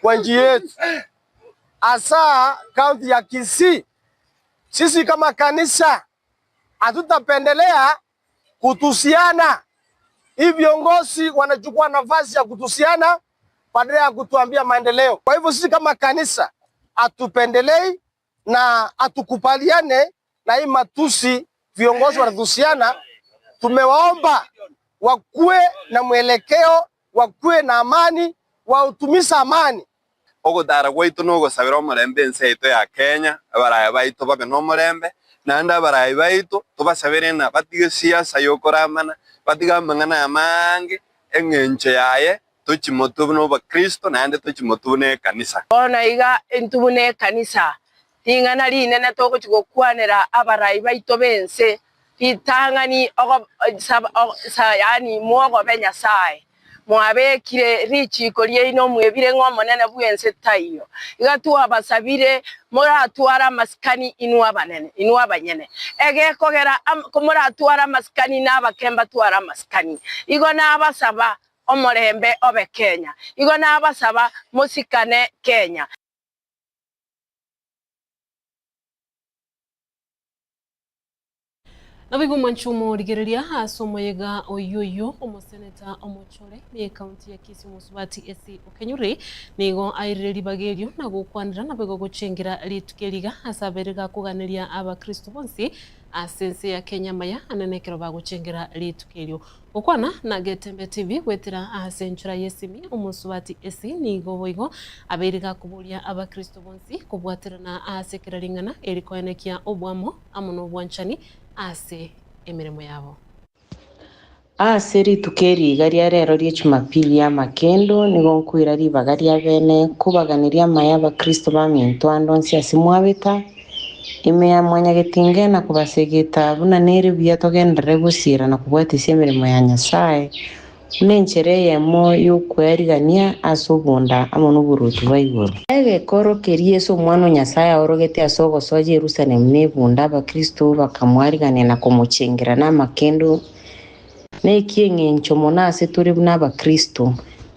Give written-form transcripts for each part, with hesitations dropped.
kwa nchi yetu, hasa kaunti ya Kisii. Sisi kama kanisa hatutapendelea kutusiana. Hii viongozi wanachukua nafasi ya kutusiana badala ya kutuambia maendeleo. Kwa hivyo sisi kama kanisa hatupendelei na hatukubaliane na hii matusi viongozi wanatusiana. Tumewaomba wakuwe na mwelekeo, wakuwe na amani, wautumise amani. Ogotara gwaito nogosabera omorembe ense yaito ya Kenya, abarai baito babe nomorembe, naende abarai baito tobasabere ng'a batige siasa yokoramana, batige amang'ana amaange, eng'encho yaye tochie motwe buna obakristo naende tochie motwe buna ekanisa. Bono iga intwe buna ekanisa, ring'ana rinene togochia gokwanera abarai baito b'ense, ritang'ani yaani mwogobe Nyasae. Mwabekire richiiko riaino mwebire ng'a Omonene bw'ense taiyo. Iga twabasabire moratware amasikani inwe abanene, inwe abanyene. Egekogera komoratware amasikani nabake mbatware amasikani. Igo nabasaba omorembe obe Kenya. Igo nabasaba mosikane Kenya. Naboigo omwanche omorigereria ase omoyega oyio oyio omoseneta omochore ime y'ekaunti ya Kisii omosubati Essie Okenyuri nigo airire ribaga erio na gokwanera naboigo gochengera rituko eri iga ase abeire gakoganeria abakristo bonsi ase ense ya Kenya amaya anene ekero bagochengera rituko erio. Gokwana na Getembe TV goetera ase enchera y'esimi omosubati Essie nigo boigo abeire gakoboria abakristo bonsi kobwaterana ase kera ring'ana eri koenekia oboamo amo nobwanchani ase emeremo yabo. Ase rituko eri iga ria rero rie Jumapili y'amakendo, nigo nkoira ribaga ria bene kobaganeria amaya abakristo baminto ande onsi ase mwabeta, ime ya mwanyagetinge na kobasegeta buna nere buya togenderere gosiira na kobwatisia emeremo ya Nyasae. Buna enchera eyemo y'okwearigania ase obonda amo noboruoti bwa igoro. Egekoro keria Yeso Omwana o Nyasae aorogete ase ogosoa Yerusalemu nebunda, Abakristo bakamoarigania na komochengera namakendo. Neki'engencho mono ase tore buna Abakristo.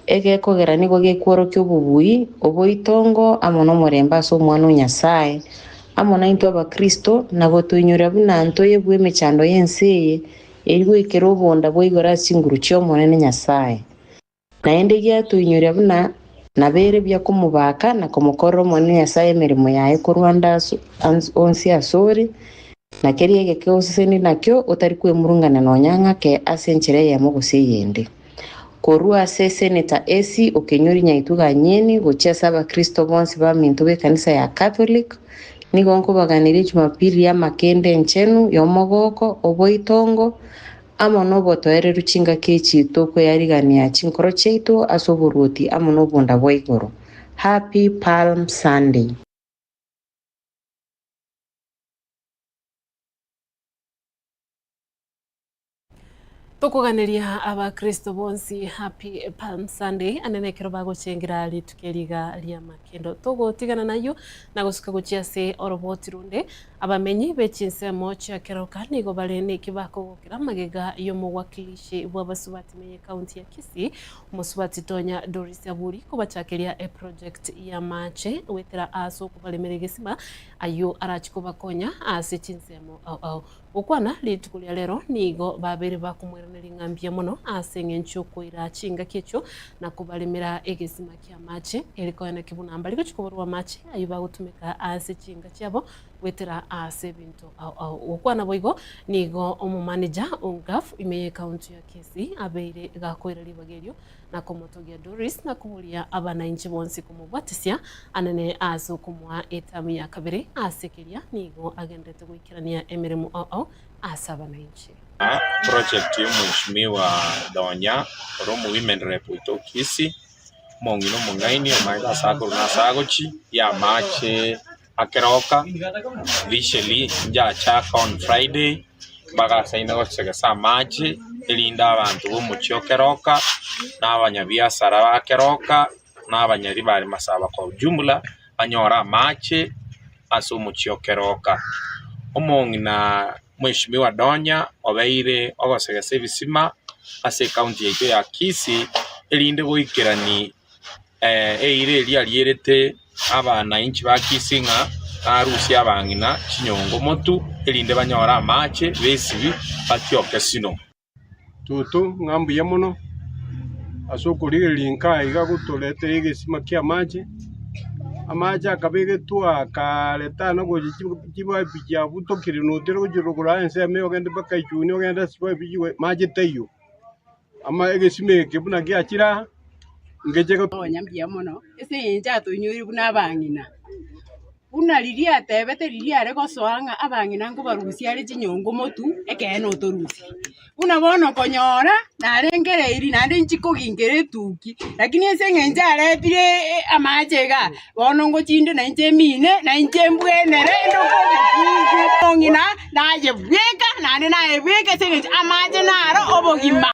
Egekogera nigo gekworokia obobui, oboitongo, amo nomorembe ase Omwana o Nyasae, amo naintwe Abakristo, na gotoinyoria buna ntoyebue emechando y'ense eye, Erio goikera obonda bwa igoro ase chinguru chi'Omonene Nyasae. Naende giatoinyoria buna nabeire buya komobaaka na komokorera Omonene Nyasae emeremo yaye korwa ande onsi asore, na keria egeke osesenire nakio otari kwemurungania nonya ng'ake ase enchera eyemo gose eyende. Korwa ase Senator Essie Okenyuri Nyaituga Anyeni gochia ase Abakristo bonsi baminto b'ekanisa ya Catholic, Nigo nkobaganeria Ejumapili y'amakende enchenu y'omogooko, oboitongo, amo nobotoereru chingaki echi tokweyarigania chinkoro chiaito ase oboruoti amo nobonda bwa igoro. Happy Palm Sunday. Tokoganeria abakristo bonsi Happy Palm Sunday anene ekero bagochengera rituko eri iga ri'amakendo. Togotigana nayio na gosuka gochia ase oroboti runde. Abamenyi be chinsemo chia Keroka nigo bare neki bakogokera magega y'omowakilishi bw'abasubati ime y'ecounty ya Kisii omosubati Tonya Doris Aburi kobachakeria eproject y'amache goetera ase okobaremera egesima ayio arachi kobakonya ase chinsemo ao ao. Gokwana rituko ria rero nigo babeire bakomoiraneria ng'a mbuya mono ase engencho y'okoira chingaki echio na kobaremera egesima ki'amache, eri koeneki buna mbari gochia koborwa amache ayio bagotumeka ase chinka chiabo goetera ase ebinto ao ao. Gokwana boigo nigo omomanager o Gaf ime y'ecounty ya Kisii abeire gakoira ribaga erio na komotogia Doris na koboria abanainchi bonsi komobwatisia anene ase okomoa etamu ya kabere ase keria nigo agenderete goikerania emeremo ao ao ase abanainchi. Project ya omweshimiwa Donya ore omo women rep oito Kisii, omong'ina omong'aini omanyete ase akorwa na ase agochia, ya amache akeroka officially njachaka on Friday. Bagasaina gosegesa amache, erinde abanto b'omochie o keroka, na abanyabiasara ba keroka, na abanyaribari masaba kwa ujumla, banyore amache ase omochie o keroka. Omong'ina Mheshimiwa Donya obeire ogosegesa ebisima ase ecounty yaito ya Kisii, erinde goikerani. Eira eria arierete abanainchi ba Kisii ng'a arusie abang'ina chinyongo motu, erinde banyore amache b'esibi batioke sino. Toto, ng'a mbuya mono ase okorigereria inka aiga gotoretera egesima ki'amache, amache akaba egetwa kare tana gocha chipipe chiabutokire notire gochia rogoro aye ensemo eye ogende mpaka ichuni ogende ase chipipe chiwe mache taiyo. Ama egesima eke buna giachire aa, ngeche go. Konya mbuya mono ase eng'encho atoinyoire buna abang'ina. Buna riria atebete riria are gosoa ng'a abang'ina nkobarusia are chinyongo motwe, ekeene otorusie. Buna bono okonyora narengereiri naende inchi koginkera etuki, lakini ase eng'encho aretire amache igaa, bono ngochinde nainche emine, nainche mbwenere ndoke omokungu omong'ina naye bweka naende naye bweka ase eng'encho amache naro obogima.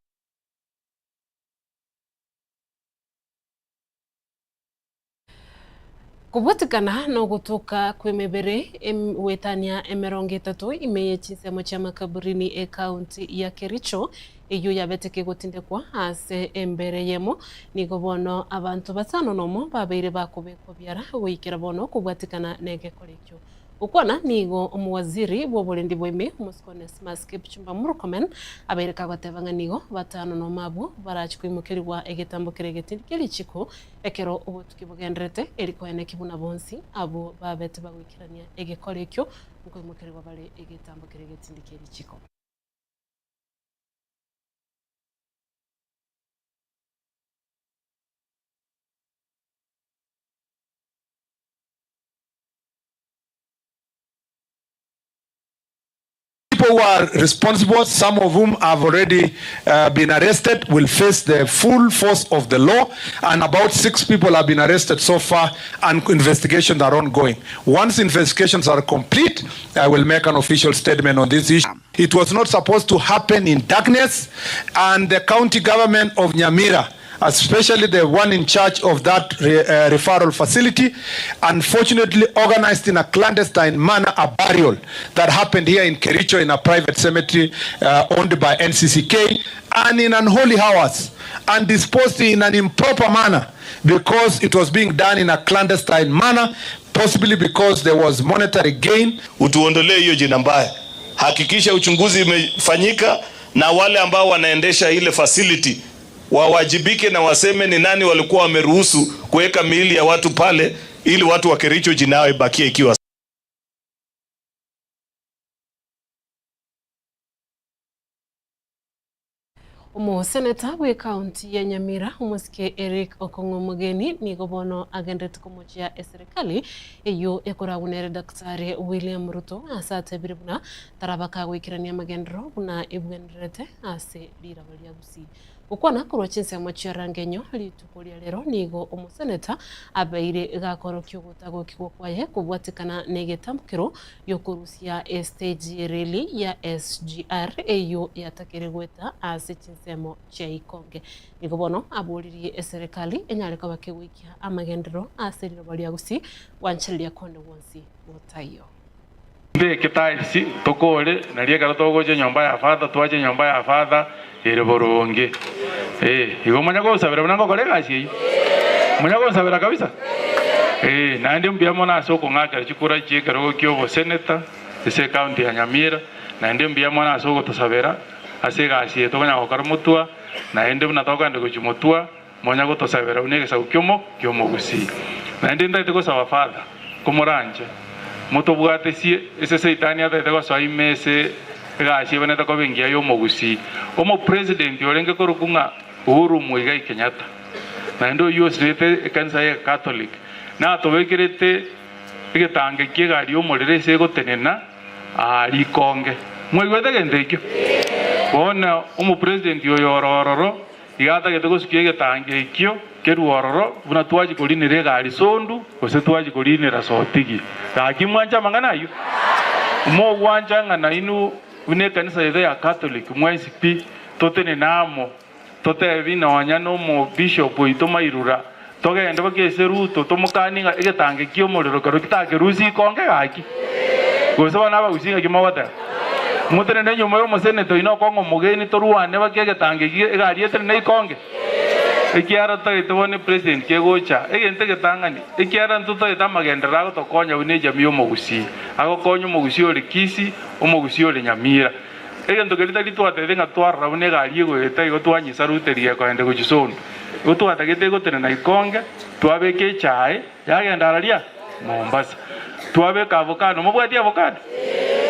Kobwatekana nogotoka kw'emebere goetania emerongo etato ime ye chinsemo chi'amakaburini e county ya Kericho, eyio yabete kegotindekwa ase embere eyemo, nigo bono abanto batano nomo babeire bakobekwa biara goikera bono kobwatekana negekora ekio. Gokwana nigo omowaziri bw'oborendi bwa ime omosike Onesmus Kipchumba Murkomen abeire kagoteba ng'a nigo batano nomo abwo barache koimokerigwa egetambo kere egetindi kie richiko Ekero obotuki bogendererete, eri koeneki buna bonsi abwo babete bagoikerania egekora ekio nkoimokerigwa bare egetambo keria egetindi kie richiko. People who are responsible, some of whom have already uh, been arrested, will face the full force of the law. And about six people have been arrested so far, and investigations are ongoing. Once investigations are complete, I will make an official statement on this issue. It was not supposed to happen in darkness, and the county government of Nyamira especially the one in charge of that re, uh, referral facility, unfortunately organized in a clandestine manner a burial that happened here in Kericho in a private cemetery uh, owned by NCCK and in unholy hours and disposed in an improper manner because it was being done in a clandestine manner possibly because there was monetary gain. Utuondolee hiyo jina mbaya, hakikisha uchunguzi imefanyika na wale ambao wanaendesha ile facility wawajibike na waseme ni nani walikuwa wameruhusu kuweka miili ya watu pale, ili watu wa Kericho jina yao ibakie ikiwa Omoseneta bw'ecounty ya Nyamira omosike Eric Okong'o Omogeni nigo bono agenderete komochia eserekari eyio ekoragwa nere Daktari William Ruto ase atebire buna taraba kagoikerania amagenderero buna ebwenererete ase riraba ria Gusii. Gokwana korwa chinsemo chia Rangenyo rituko ria rero nigo omoseneta abeire gakorokia ogotagokigwa kwaye kobwatekana negetambokero giokorusia estage y'ereli ya SGR eyio yatakire goeta ase chinsemo chia Ikonge. Nigo bono aboririe eserekari enyare koba kegoikia amagenderero ase riroba ria Gusii gwanchereria konde gwonsi gotaiyo. Mbeke tiles tokore nario ekero togocha enyomba ya father twache enyomba ya father ere boronge eh igo monya gonsabera buna ngokora egasi eyio? Monya gonsabera kabisa? Eh naende mbuya mono ase okong'akera chikura chia ekerogo kia oboseneta ase ecounty ya Nyamira, naende mbuya mono ase ogotosabera ase egasi eye tokonyara gokora motwa, naende buna tokogenda gochia motwa monya gotosabera buna egesaku kiomo ki'omogusii. Naende ntagete gosaba Father, komoranche, motobwatesie ase Saitani atagete gosoa ime ase egasi ebanete koba engiya y'omogusii. Omopresident orenge korokwa ng'a Uhuru Muigai Kenyatta, naende oyio osirete ekanisa ye Catholic, natobekerete egetange ki'egari y'omorero ase egotenena aa rikonge. Mwaigwete egento ekio? Bono omopresident oyo ore ororo Iga atagete gosukia egetangi ekio kerue ororo, buna twachia korinera egari sondu, gose twachia korinera sotigi. Gaki mwanche amang'ana ayio? Mogwancha ng'a nainwe buna ekanisa yaito ya Catholic mwensi pi totenene amo, totebi nonya nomobishop oito Mairura, togende gochia ase Ruto tomokanie ng'a egetangi ki'omorero kero kitakerusie ikonge gaki? Gose bono abagusii ng'aki mogoteba? Motenene nyuma y'omoseneta oino okong'a omogeni torwane bake egetangi eki egari etenene ikonge? Ekiagera totagete bono epresident kegocha, egento egetang'ani, ekiagera ntotagete amagenderero agotokonya buna ejamii y'omogusii, agokonya omogusii ore Kisii, omogusii ore Nyamira. Egento keria tari twatagete ng'a twarora buna egari egoeta igo twanyesaruteria ekoenda gochia Sondu. Igo twatagete egotenena Ikonge, twabeka echae, yagenda araria Mombasa. Twabeka avocado, mobwati avocado?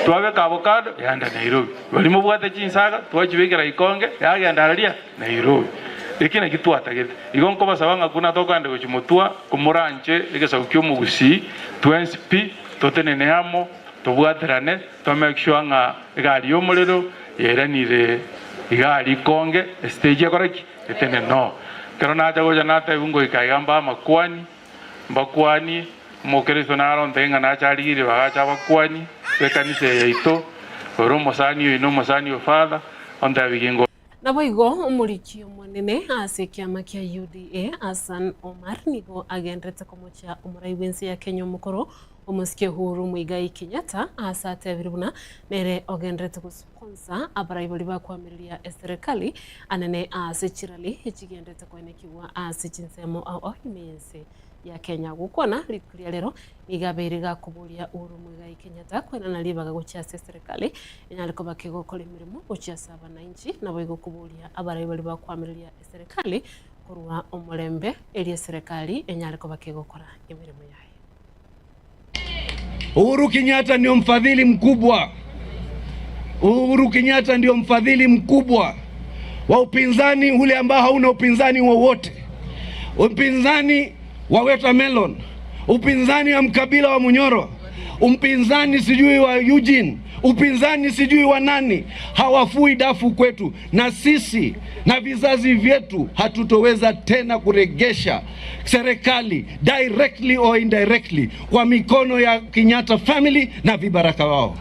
Twabeka avocado, yaenda Nairobi. Baria mobwate chinsaga, twachibekera Ikonge, yagenda araria Nairobi. Eki nakio twatagete. Igo nkobasaba ng'a buna tokogenda gochia motwa, komoranche egesaku ki'omogusii, twensi pi, totenene amo, tobwaterane, To make sure ng'a egari y'omorero yairanire iga aria ikonge, estage ekore ki? Etene no. Ekero nacha gocha natebiwa ngoika iga mbae amakwani, mbakwanie, omokristo naro ontebie ng'a nache arigirie bagacha abakwani b'ekanisa eye yaito, ore omosani oino omosani o father, ontebigie ngo. Naboigo omoriki omonene ase ekiama kia UDA, Hassan Omar, nigo agenderete komochia omorai bw'ense ya Kenya omokoro, Omosike Uhuru Muigai Kenyatta, aase atebire buna nere ogenderete gosponsor abarai baria bakoamereria eserekari anene aase chirally chigenderete koenekigwa ase chinsemo ao ao ime y'ense ya Kenya. Gokwana rituko ria rero nigo abeire gakoboria Uhuru Muigai Kenyatta koenana ribaga gochia ase eserekari enyare koba kegokora emeremo gochia ase abanainchi naboigo koboria abarai baria bakoamereria eserekari korwa omorembe erio eserekari enyare koba kegokora emeremo yaye. Uhuru Kenyatta ndio mfadhili mkubwa. Uhuru Kenyatta ndio mfadhili mkubwa wa upinzani ule ambao hauna upinzani wowote, upinzani wa Watermelon, upinzani wa mkabila wa Munyoro, upinzani sijui wa Eugene, upinzani sijui wa nani, hawafui dafu kwetu, na sisi na vizazi vyetu hatutoweza tena kuregesha serikali directly or indirectly kwa mikono ya Kenyatta family na vibaraka wao.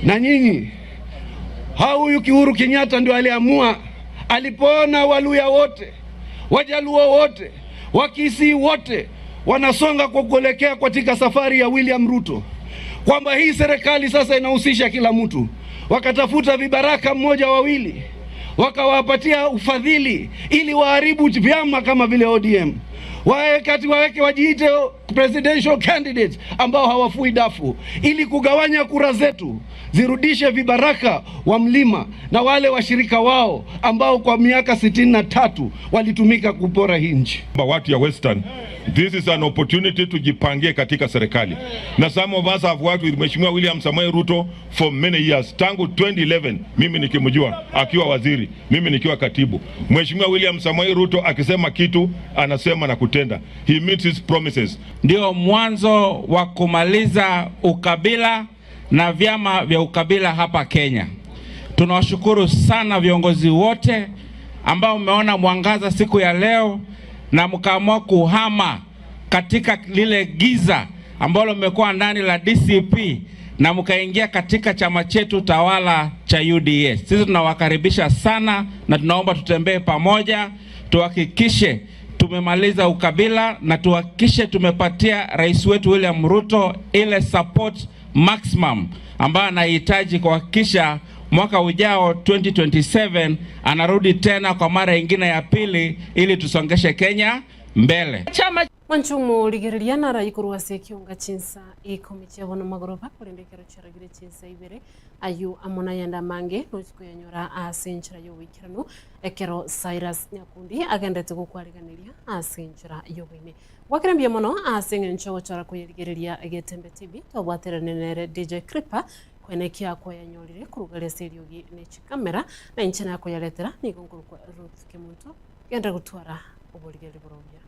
Na nyinyi hao, huyu Uhuru Kenyatta ndio aliamua alipoona Waluya wote, Wajaluo wote, Wakisii wote wanasonga kwa kuelekea katika safari ya William Ruto, kwamba hii serikali sasa inahusisha kila mtu. Wakatafuta vibaraka mmoja wawili, wakawapatia ufadhili ili waharibu vyama kama vile ODM, waweke waweke wajiite presidential candidates ambao hawafui dafu, ili kugawanya kura zetu zirudishe vibaraka wa mlima na wale washirika wao ambao kwa miaka 63 walitumika kupora hii nchi. Watu ya Western, this is an opportunity tujipangie katika serikali, na some of us have worked with Mheshimiwa William Samoei Ruto for many years, tangu 2011 mimi nikimjua akiwa waziri, mimi nikiwa katibu. Mheshimiwa William Samoei Ruto akisema kitu anasema na kutenda, he meets his promises. Ndio mwanzo wa kumaliza ukabila na vyama vya ukabila hapa Kenya. Tunawashukuru sana viongozi wote ambao mmeona mwangaza siku ya leo na mkaamua kuhama katika lile giza ambalo mmekuwa ndani la DCP na mkaingia katika chama chetu tawala cha UDA. Sisi tunawakaribisha sana na tunaomba tutembee pamoja, tuhakikishe tumemaliza ukabila na tuhakikishe tumepatia rais wetu William Ruto ile support maximum ambayo anahitaji kuhakikisha mwaka ujao 2027 anarudi tena kwa mara ingine ya pili ili tusongeshe Kenya mbele. Chama Mwanchumu rigereria narai korwa ase ekionga chinsa ikomi chia bono magoroba, korende ekero chiaragire chinsa ibere, ayio amo nayande amange nochi koyanyora ase enchera y'oboikeranu, ekero Cyrus Nyakundi agenderete gokwariganeria ase enchera y'oboime. Gwakire mbuya mono ase eng'encho ogochora koyerigereria Getembe TV, twabwaterane nere DJ Kripa koenekia kwayanyorire koruga ase eriogi ne chikamera, na inche nakoyaretera nigo nkorokwa Ruth Kemunto, genda gotwara oborigereria bore obuya.